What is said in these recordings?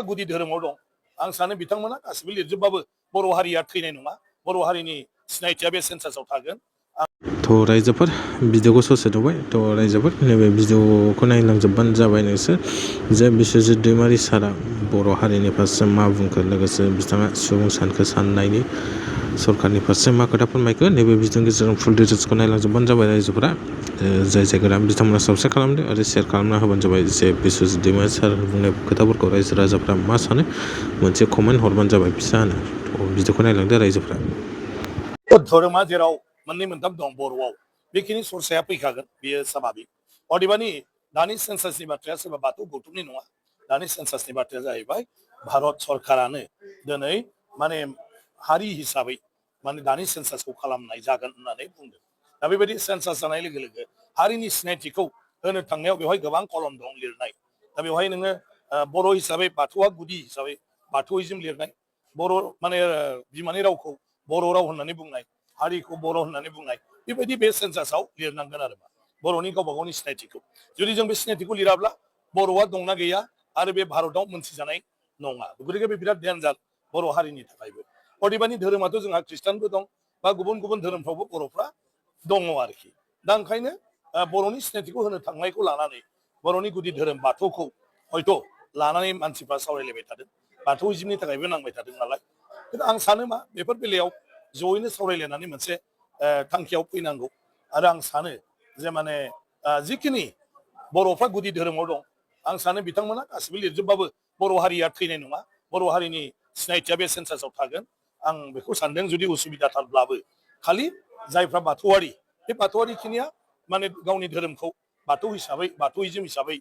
गुदि धोरोमाव दं आं सानो बिथांमोना गासिबो लिरजोबबाबो बर' हारिया थैनाय नङा बर' हारिनि सिनायथिया बे सेन्सासाव थागोन थ' रायजोफोर भिडिअखौ ससे नुबाय थ' रायजोफोर नैबे भिडिअखौ नायलांजोबबानो जाबाय नोंसोर जे बिश्वजित दैमारि सारा बर' हारिनि फारसे मा बुंखो लोगोसे बिथाङा सुबुं सानखो साननायनि सरकारनि फारसे मा खोथा फोरमायखो नैबे भिडिअनि गेजेरजों फुल डिटेल्सखौ नायलांजोबबानो जाबाय रायजोफोरा जाय जायगाया बिथांमोना साबस्क्राइब खालामदो आरो शेयार खालामना होबानो जाबाय जे बिश्वजित दैमारि सार बुंनाय खोथाफोरखौ रायजो राजाफ्रा मा सानो मोनसे कमेन्ट हरबानो जाबाय फिसानो थ' भिडिअखौ नायलांदो रायजोफ्रा धोरोमा जेराव मोननै मोनथाम दं बर'आव बेखिनि सरसाया फैखागोन बेयो स्वाभाबिक अदेबानि दानि सेन्सासनि बाथ्राया सोरबा बाथौ गौथुमनि नङा दानि सेन्सासनि बाथ्राया जाहैबाय भारत सरकारानो दिनै माने हारि हिसाबै माने दानि सेन्सासखौ खालामनाय जागोन होननानै बुंदों दा बेबायदि सेन्सास जानाय लोगो लोगो हारिनि सिनायथिखौ होनो थांनायाव बेवहाय गोबां कलम दं लिरनाय दा बेवहाय नोङो बर' हिसाबै बाथौआ गुदि हिसाबै बाथौइजम लिरनाय बर' माने बिमानि रावखौ बर' राव होननानै बुंनाय हारिखौ बर' होननानै बुंनाय बेबायदि बे सेन्सासाव लिरनांगोन आरो बर'नि गावबा गावनि सिनायथिखौ जुदि जों बे सिनायथिखौ लिराब्ला बर'आ दंना गैया आरो बे भारताव मोनथिजानाय नङा गतिके बे बिराद डेन्जार बर' हारिनि थाखायबो अदेबानि धोरोमाथ' जोंहा ख्रिस्टानबो दं बा गुबुन गुबुन धोरोमफ्रावबो बर'फ्रा दङ आरोखि दा ओंखायनो बर'नि सिनायथिखौ होनो थांनायखौ लानानै बर'नि गुदि धोरोम बाथौखौ हयथ' लानानै मानसिफ्रा सावरायलायबाय थादों बाथौइजमनि थाखायबो नांबाय थादों नालाय खिन्थु आं सानो मा बेफोर बेलायाव जयैनो सावरायलायनानै मोनसे थांखियाव फैनांगौ आरो आं सानो जे माने जिखिनि बर'फ्रा गुदि धोरोमाव दं आं सानो बिथांमोना गासिबो लिरजोबबाबो बर' हारिया थैनाय नङा बर' हारिनि सिनायथिया बे सेन्सासाव थागोन आं बेखौ सानदों जुदि उसुबिदाथारब्लाबो खालि जायफ्रा बाथौआरि बे बाथौआरि खिनिया माने गावनि धोरोमखौ बाथौ हिसाबै बाथौइजम हिसाबै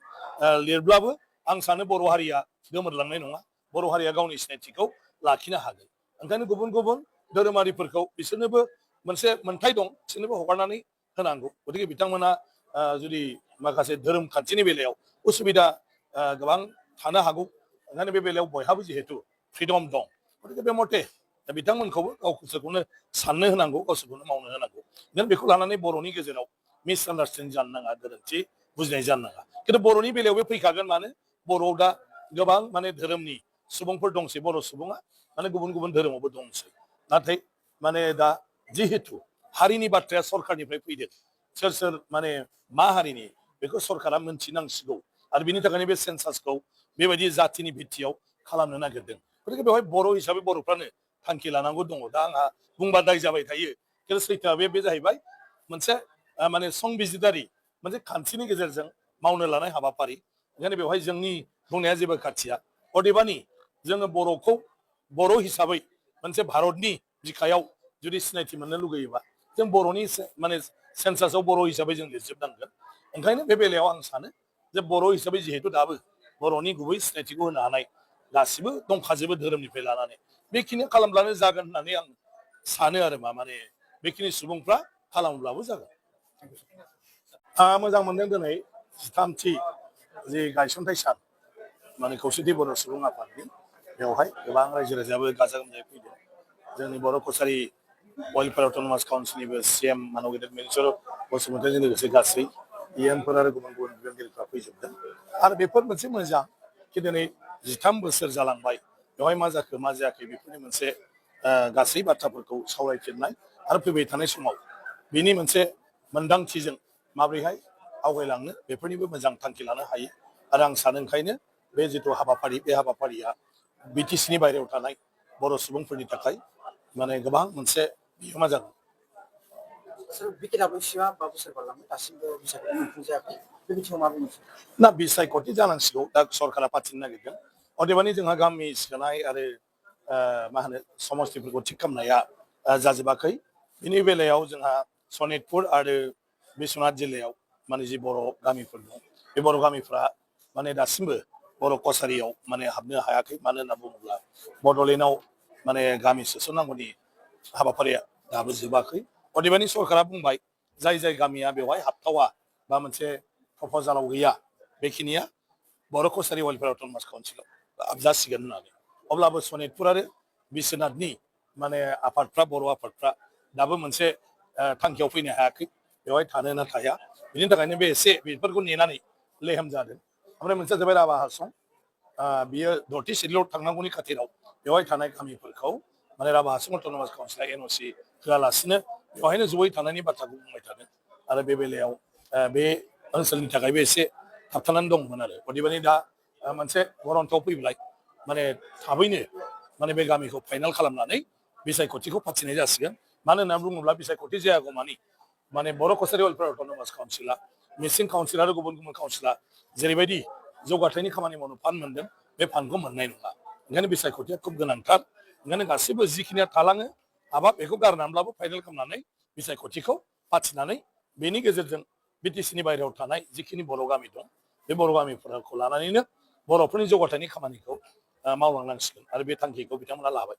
लिरब्लाबो आं सानो बर' हारिया गोमोरलांनाय नङा बर' हारिया गावनि सिनायथिखौ लाखिनो हागोन ओंखायनो गुबुन गुबुन धोरोमारिफोरखौ बिसोरनोबो मोनसे मोन्थाय दं बिसोरनोबो हगारनानै होनांगौ गतिके बिथांमोना जुदि माखासे धोरोम खान्थिनि बेलायाव उसुबिदा गोबां थानो हागौ ओंखायनो बे बेलायाव बयहाबो जिहेतु फ्रिदम दं गतिके बे मथे बिथांमोनखौबो गावसोरखौनो साननो होनांगौ गावसोरखौनो मावनो होनांगौ जों बेखौ लानानै बर'नि गेजेराव मिसआन्डारस्टेन्डिं जानो नाङा गोरोन्थि बुजिनाय जानो नाङा खिन्थु बर'नि बेलायाव बे फैखागोन मानो बर'आव दा गोबां माने धोरोमनि सुबुंफोर दंसै बर' सुबुङा माने गुबुन गुबुन धोरोमावबो दंसै नाथाय माने दा जिहेतु हारिनि बाथ्राया सरकारनिफ्राय फैदों सोर सोर माने मा हारिनि बेखौ सरकारा मोनथिनांसिगौ आरो बिनि थाखायनो बे सेन्सासखौ बेबायदि जातिनि भित्तियाव खालामनो नागिरदों गतिके बेवहाय बर' हिसाबै बर'फ्रानो थांखि लानांगौ दङ दा आंहा बुंबा दाय जाबाय थायो खिन्थु सैथोआ बे जाहैबाय मोनसे माने संबिजितारि मोनसे खान्थिनि गेजेरजों मावनो लानाय हाबाफारि ओंखायनो बेवहाय जोंनि बुंनाया जेबो खाथिया अदेबानि जोङो बर'खौ बर' हिसाबै मोनसे भारतनि बिखायाव जुदि सिनायथि मोननो लुगैयोबा जों बर'नि माने सेन्सासाव बर' हिसाबै जों लिरजोबनांगोन ओंखायनो बे बेलायाव आं सानो जे बर' हिसाबै जिहेतु दाबो बर'नि गुबै सिनायथिखौ होनो हानाय गासिबो दंखाजोबो धोरोमनिफ्राय लानानै बेखिनि खालामब्लानो जागोन होननानै आं सानो आरो माने बेखिनि सुबुंफ्रा खालामब्लाबो जागोन आंहा मोजां मोनदों दिनै 13थि जे गायसनथाय सान माने खौसेथि बर' सुबुं आफादनि बेवहाय गोबां रायजो राजायाबो गाजा गोमजायै फैदों जोंनि बर' कसारि वेलफेयार अट'नमास काउन्सिलनिबो सिएम मानव गेदेर मिनिस्टार बसुमतारिजों लोगोसे गासै इएमफोर आरो गुबुन गुबुन बिबानगिरिफ्रा फैजोबदों आरो बेफोर मोनसे मोजां कि दिनै 13 बोसोर जालांबाय बेवहाय मा जाखो मा जायाखै बेफोरनि मोनसे गासै बाथ्राफोरखौ सावरायफिननाय आरो फैबाय थानाय समाव बिनि मोनसे मोनदांथिजों माबोरैहाय आवगायलांनो बेफोरनिबो मोजां थांखि लानो हायो आरो आं सानो ओंखायनो बे जिथु हाबाफारि बे हाबाफारिया बिटिसिनि बायहेरायाव थानाय बर' सुबुंफोरनि थाखाय माने गोबां मोनसे बिहोमा जागोन ना बिसायख'थि जानांसिगौ दा सरकारा फाथिनो नागिरदों अदेबानि जोंहा गामि सोनाय आरो मा होनो समस्तिफोरखौ थिग खालामनाया जाजोबाखै बिनि बेलायाव जोंहा सनितपुर आरो बिश्वनाथ जिल्लायाव माने जि बर' गामिफोर दं बे बर' गामिफ्रा माने दासिमबो बर' कसारियाव माने हाबनो हायाखै मानो होनना बुङोब्ला बड'लेण्डआव माने गामि सोसननांगौनि हाबाफारिया दाबो जोबाखै अदेबानि सरकारा बुंबाय जाय जाय गामिया बेवहाय हाबथावा बा मोनसे प्रप'जालाव गैया बेखिनिया बर' कसारि वेलफेयार अट'नमास काउन्सिलाव हाबजासिगोन होननानै अब्लाबो सनितपुर आरो बिश्वनाथनि माने आफादफ्रा बर' आफादफ्रा दाबो मोनसे थांखियाव फैनो हायाखै बेवहाय थानो ना थाया बिनि थाखायनो बे एसे बेफोरखौ नेनानै लेहेम जादों ओमफ्राय मोनसेया जाबाय राभा हासं बियो दरथि सिरियाव थांनांगौनि खाथिराव बेवहाय थानाय गामिफोरखौ माने राभा हासं अट'नमास काउन्सिला एनअसि होआलासिनो बेवहायनो जयै थानायनि बाथ्राखौ बुंबाय थादों आरो बे बेलायाव बे ओनसोलनि थाखायबो एसे थाबथानानै दंमोन आरो अदेबानि दा मोनसे गरन्थआव फैबाय माने थाबैनो माने बे गामिखौ फाइनाल खालामनानै बिसायख'थिखौ फाथिनाय जासिगोन मानो होनना बुङोब्ला बिसायख'थि जायागौमानि माने बर' कसारि वेलफेयार अट'नमास काउन्सिला मिसिं काउन्सिल आरो गुबुन गुबुन काउन्सिला जेरैबायदि जौगाथायनि खामानि मावनो फान्ड मोनदों बे फान्डखौ मोननाय नङा ओंखायनो बिसायख'थिया खुब गोनांथार ओंखायनो गासैबो जिखिनिया थालाङो हाबाब बेखौ गारनानैब्लाबो फाइनाल खालामनानै बिसायख'थिखौ फाथिनानै बेनि गेजेरजों बिटिसिनि बायहेरायाव थानाय जिखिनि बर' गामि दं बे बर' गामिफोरखौ लानानैनो बर'फोरनि जौगाथायनि खामानिखौ मावलांनांसिगोन आरो बे थांखिखौ बिथांमोना लाबाय